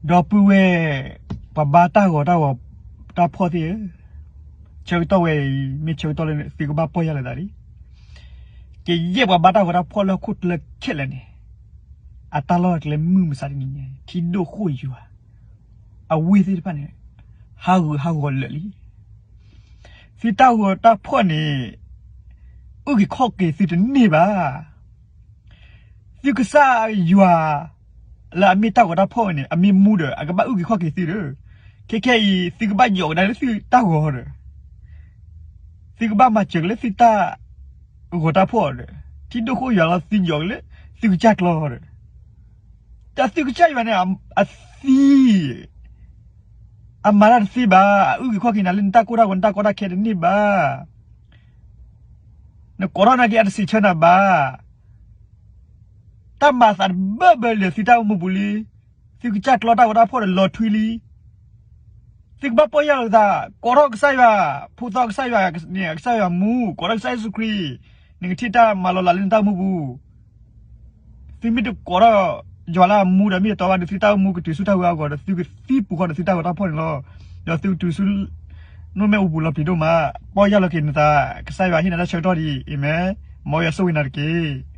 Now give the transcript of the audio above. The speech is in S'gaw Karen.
ဒီပုၢ်ဝဲၢ် ပှၤဘါတၢ်ဂီၤတၢ်ဂီၤတၢ်ဖီၣ်သ့ၣ်ဧၢ, ဆၢကတီၢ်ဝဲအံၤ မ့ၢ်ဆၢကတီၢ်လၢသုကဘၣ်ပီၢ်ယၢ်လီၤသးလံ. ကယဲၢ်ပှၤဘါတၢ်ဂီၤတၢ်ဖီၣ်လၢဟီၣ်ခိၣ်ချၢခဲလၢာ်န့ၣ် အတၢ်လီၢ်တၢ်ကျဲမုၢ်မဆါတနံၤညါ ထံဒိၣ်ဃိၣ်ယွၤ အဝ့ၢ်သ့ၣ်တဖၣ်န့ၣ် ဟးဂူာ်ဟးဂီၤလၢာ်လံ. သုတၢ်ဂီၤတၢ်ဖီၣ်န့ၣ် အုၣ်က့ၤခီၣ်က့ၤသုတန့ၢ်ဘၣ်. သုကစၢ်ယွၤ လၢအမ့ၢ်တၢ်ဂီၤတၢ်ဖီၣ်န့ၣ် အမ့ၢ်မူဒီး အကဘၣ်အုၣ်က့ၤခီၣ်က့ၤသုဒီး, ခဲခဲအံၤ သုကဘၣ်ယီၤကဒါလၢသုတၢ်ဂီၤဒီး သုကဘၣ်မၤစၢၤက့ၤလၢသုတၢ်ဂီၤတၢ်ဖီၣ်ဒီး, ထံဒိၣ်ဃိၣ်ယွၤလီၤသုယီၤက့ၤလၢ သုကစၢ်ကျီဒီး, တၢ်သုကစၢ်ယွၤန့ၣ် အသံ အမၤတၢ်တသ့ဘၣ်, အအုၣ်က့ၤခီၣ်က့ၤနၤလၢနတၢ်ကိၢ်တၢ်ဂီၤ နတၢ်ကီတၢ်ခဲတန့ၢ်ဘၣ်. နကိးထီၣ်နာ်က့ၤအတစံးဆၢနၤဘၣ်. တၢ်မၤသးတဘၢဘၢလၢာ်သုတၢ်အိၣ်မူပူၤလံ. သုကစၢ်ကျီတၢ်ဂီၤတၢ်ဖီၣ်ဒီးလီၤထွံလံ. သုကဘၣ်ပီၢ်ယၢ်လီၤသး, ကိးထီၣ်ကစၢ်ယွၤ, ဖိသီကစၢ်ယွၤန့ၣ် ကစၢ်ယွၤမူ, ကိးထီၣ်ကစၢ်ယ့ၣ်ၡူးခရံာ်, နကထံၣ်တၢ်မၤလီၤလးလၢနတၢ်အိၣ်မူပူၤ. သုမ့ၢ်တကိးထီၣ်ယွၤလၢအမူဒီးမ့ၢ်တတီဘၣ်ဒီး သုတၢ်အိၣ်မူကတုၤဆူတၢ်ဂ့ၤအဂီၢ်ဒီး သုကသံပူၤဃီဒီးသုတၢ်ဂီၤတၢ်ဖီၣ်န့ၣ်လီၤ. ဒီးသုကတုၤဆူ နိၣ်မဲာ်အူပူၤလီၤပျံၤဒိၣ်မး, ပီၢ်ယၢ်လီၤက့ၤနသး, ကစၢ်ယွၤဟ့ၣ်နၤတၢ်ဆၢကတီၢ်ဒံး, အၤမ့ၣ်, မ်ယွၤဆိၣ်ဂ့ၤနၤတက့ၢ်.